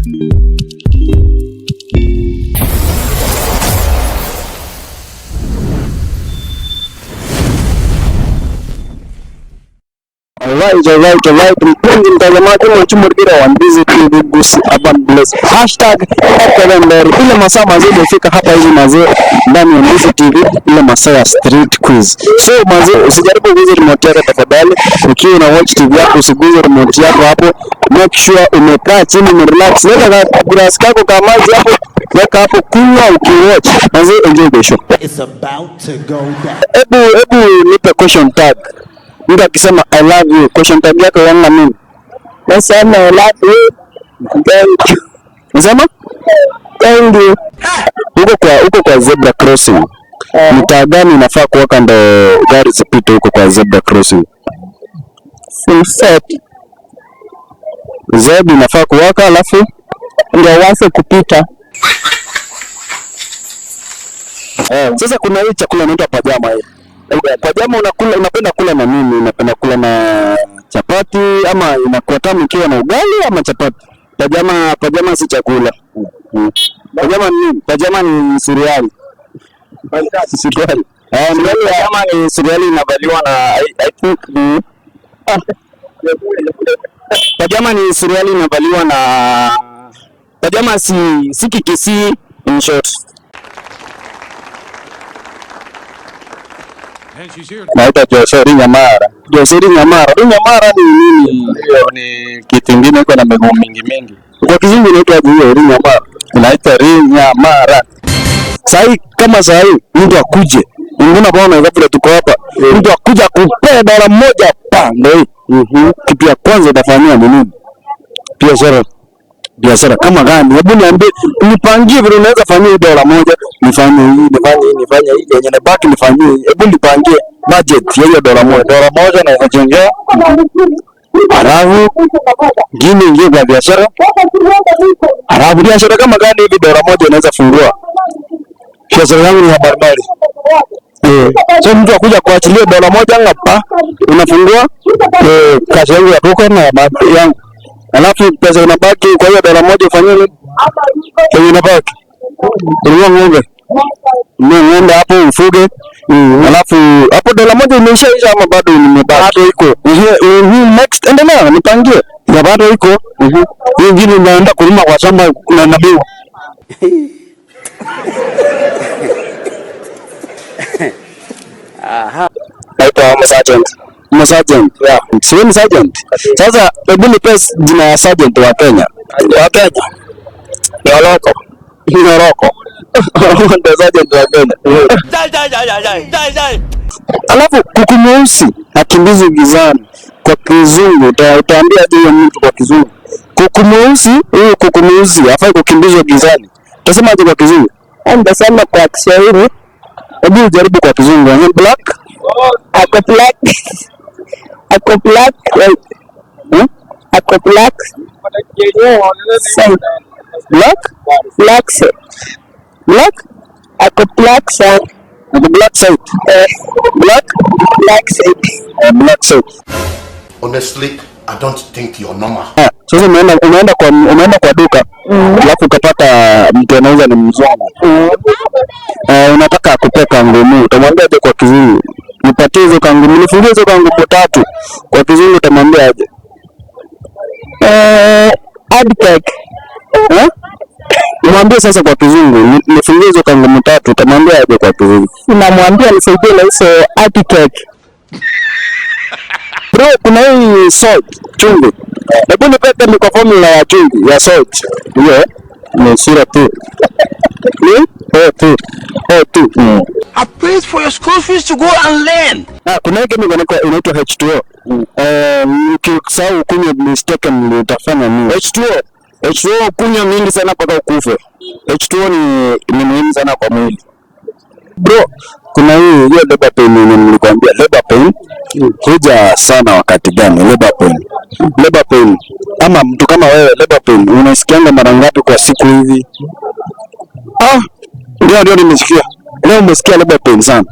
Alright. Mpenzi mtazamaji wa Chumurgira wa Ndizi TV Gusii Urban Blaze. #FMR. Ile masaa mazee imefika hapa hivi mazee ndani ya Ndizi TV, ile masaa ya street quiz. So mazee, usijaribu kuguza remote yako tafadhali. Ukiwa una watch TV yako usiguze remote yako hapo. Make sure umekaa chini umerelax. Weka ka glass kako ka maji hapo, weka hapo, kunywa ukiwatch. Mazee, enjoy the show. It's about to go down. Hebu nipe question tag. Mtu akisema "I love you", question tag yako yana nini? Nasema "I love you. Thank you." Unasema? Thank you. Huko kwa zebra crossing. Mtaa gani inafaa kuwaka ndo gari zipite huko kwa zebra crossing? Sunset. Zebra inafaa kuwaka alafu ndio wase kupita. Sasa kuna hii chakula inaitwa pajama hii. Pajama unakula, unapenda kula na nini? Unapenda kula na chapati ama inakuwa tamu ikiwa na ugali ama chapati? Pajama si chakula. Pajama ni nini? Pajama ni suruali. Suruali. Pajama ni suruali inavaliwa na I think pajama ni suruali inavaliwa na, pajama si Kikisii in short. Naitwa Joseri Nyamara. Joseri Nyamara. Hii Nyamara ni nini? Hiyo ni kitu ingine iko na miguu mingi mingi. Kwa kizungu inaitwa aje hiyo ri Nyamara? Inaitwa Rinyamara. Sahi kama sahi mtu akuje, ingine bwana, vile tuko hapa, mtu akuja kupea $1 pa ndio hii. Kitu ya kwanza utafanyia ni nini? Biashara. Biashara kama gani? Hebu niambie, nipangie vile unaweza fanyia hii $1, nifanye hii, nifanye hii, nifanye hii, yenye nabaki nifanyie hii. Hebu nipangie budget ya hiyo $1. $1 naweza jengea, halafu ingine ingie kwa biashara. Halafu biashara kama gani hivi $1 unaweza fungua? Biashara yangu ni ya barabara. So mtu akuja kuachilia $1 ngapa, unafungua Kazi yangu ya duka na yangu. Alafu pesa inabaki kwa hiyo $1 ufanyie nini? Yenye inabaki Ununua ng'ombe. Ununua ng'ombe hapo ufuge. Alafu hapo $1 imeishaisha ama bado imebaki? Bado iko. Next endelea nipangie. Ya bado iko. Hiyo ingine naenda kulima kwa shamba na miwa. Naitwa Sergeant. Sergeant. Yeah. Sio ni sergeant. Sasa hebu nipe jina ya sergeant wa Kenya. Wa Kenya. Ni Oloko. Ni Oroko. Ndio sergeant wa Kenya. Alafu kuku mweusi hakimbizwi gizani. Kwa kizungu utaambia aje huyo mtu kwa kizungu? Kuku mweusi, huyu kuku mweusi hafai kukimbizwa gizani. Utasema aje kwa kizungu? Nitasema kwa Kiswahili. Hebu ujaribu kwa kizungu. Ni black? Ako black. Ako black. Ako black. Side. Black? Black side. Black? Ako black side. Ako black side. Black? Black side. Black side. Honestly, I don't think you're normal. Sasa umeenda kwa duka, alafu ukapata mtu anauza ni mzungu. Unataka akupe kangumu, utamwambia aje kwa kizungu? "Nipatie hizo kangumu, nifungie hizo kangumu tatu." Kwa kizungu utamwambia aje? Add cake. Eh? Mwambie sasa kwa kizungu, "Nifungie hizo kangumu tatu", utamwambia aje kwa kizungu? Unamwambia nisaidie na hizo add cake. Bro, kuna hii salt, chumvi. Hebu nipe chemical formula ya chumvi, ya salt. Hiyo ni sura tu. Ni O tu. O tu. I prayed for your school fees to go and learn. Kuna hii chemical inaitwa H2O. Ukisahau kunywa mistakenly utafanya nini? H2O. H2O kunywa mingi sana mpaka ukufe. H2O ni muhimu sana kwa mwili. Bro, kuna hii hiyo labor pain yenye nilikwambia, labor pain huja sana wakati gani? Labor pain. Labor pain. Ama mtu kama wewe, labor pain unasikianga mara ngapi kwa siku hivi? Ndio nimesikia. Leo umesikia labor pain sana.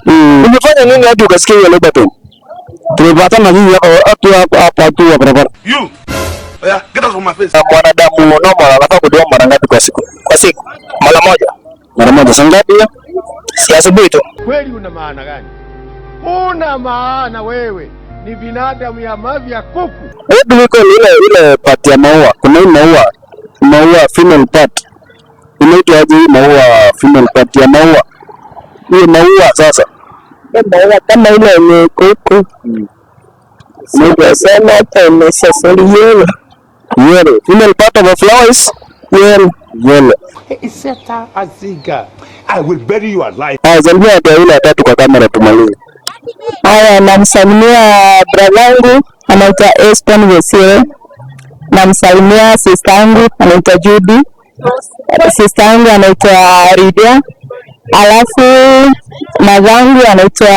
Umefanya nini hadi ukasikia hiyo labor pain? Tumepatana nyinyi hapa watu hapa hapa tu wa barabara. You! Yeah, get out of my face. Mwanadamu normal anafaa kudunga Deworm mara ngapi kwa siku? Kwa siku mara moja. Mara moja. Saa ngapi hiyo? Si asubuhi tu. Kweli una maana gani? Una maana wewe ni binadamu ya mavi ya kuku. What do we call ile part ya maua? Kuna hii maua female part. Inaitwa aje hii maua, female part ya maua? Hiyo maua sasa. Maua kama ile yenye kuku. Inaitwa Sema hata imesasoli yellow. Yellow. Female part of a flower is Yellow. yellow. Iseta Aziga. I will bury you alive. Haya, salimia watu wawili watatu kwa kamera tumalize. Haya, namsalimia bradhangu anaitwa Eston Vesire, namsalimia sister yangu anaitwa Judy, sister yangu anaitwa Ridia, alafu madhangu anaitwa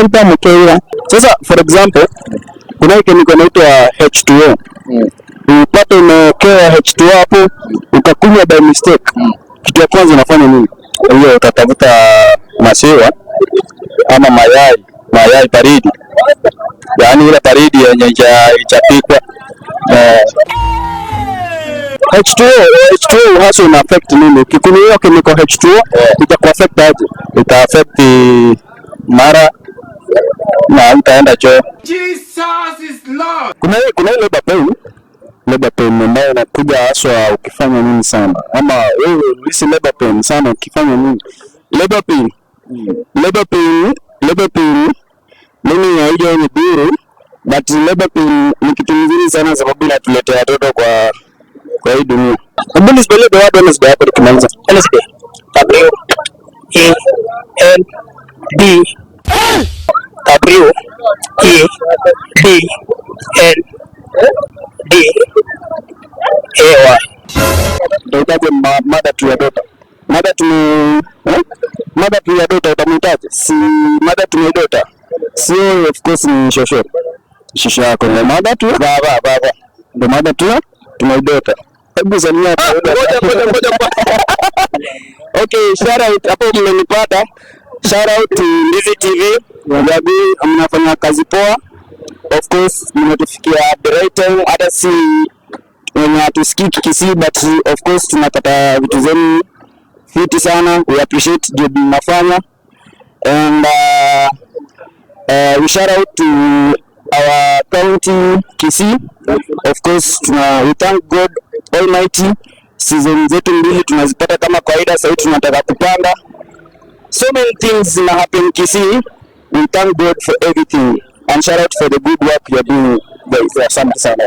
Olga Mukeira. Sasa for example, kuna hii chemical inaitwa H2O. Upate umewekewa H2O hapo ukakunywa by mistake. Kitu ya kwanza unafanya nini? Hiyo utatafuta maziwa ama mayai baridi, yaani ile baridi yenye haijapikwa. H2O, H2O hasa ina affect nini? Ukikunywa hiyo chemical H2O itakuaffect aje? Ita affect mara na utaenda choo. Jesus is Lord. Kuna hii labor pain ambayo inakuja haswa ukifanya nini sana, ama wewe uhisi labor pain sana ukifanya nini? Labor pain. Labor pain, labor pain mimi haija ni bure, but labor pain ni kitu mzuri sana sababu inatuletea watoto kwa hii dunia. Hebu nispelie the word Wednesday hapo tukimaliza. Wednesday. W E N D W E D N D A Y. Utahitaji mother to your daughter. Mother to, eh? Mother to your daughter utamhitaji? Si mother to my daughter. Sio, of course ni shosho. Shosho yako ndio mother to baba baba. Ndio mother to my daughter. Hebu salimia Ah, ngoja ngoja ngoja. Okay, shout out hapo mmenipata. Shout out to Ndizi TV. Wajabi mnafanya kazi poa. Of course mnatufikia at the right time, hata si wenye hatusikii Kisii, but of course tunapata vitu zenu fiti sana. We appreciate job mnafanya and we shout out to our county Kisii. Of course we thank God Almighty, season zetu mbili tunazipata kama kawaida. Sasa tunataka kupanda, so many things zina happen Kisii. We thank God for everything and shout out for the good work you are doing, guys. Asante sana.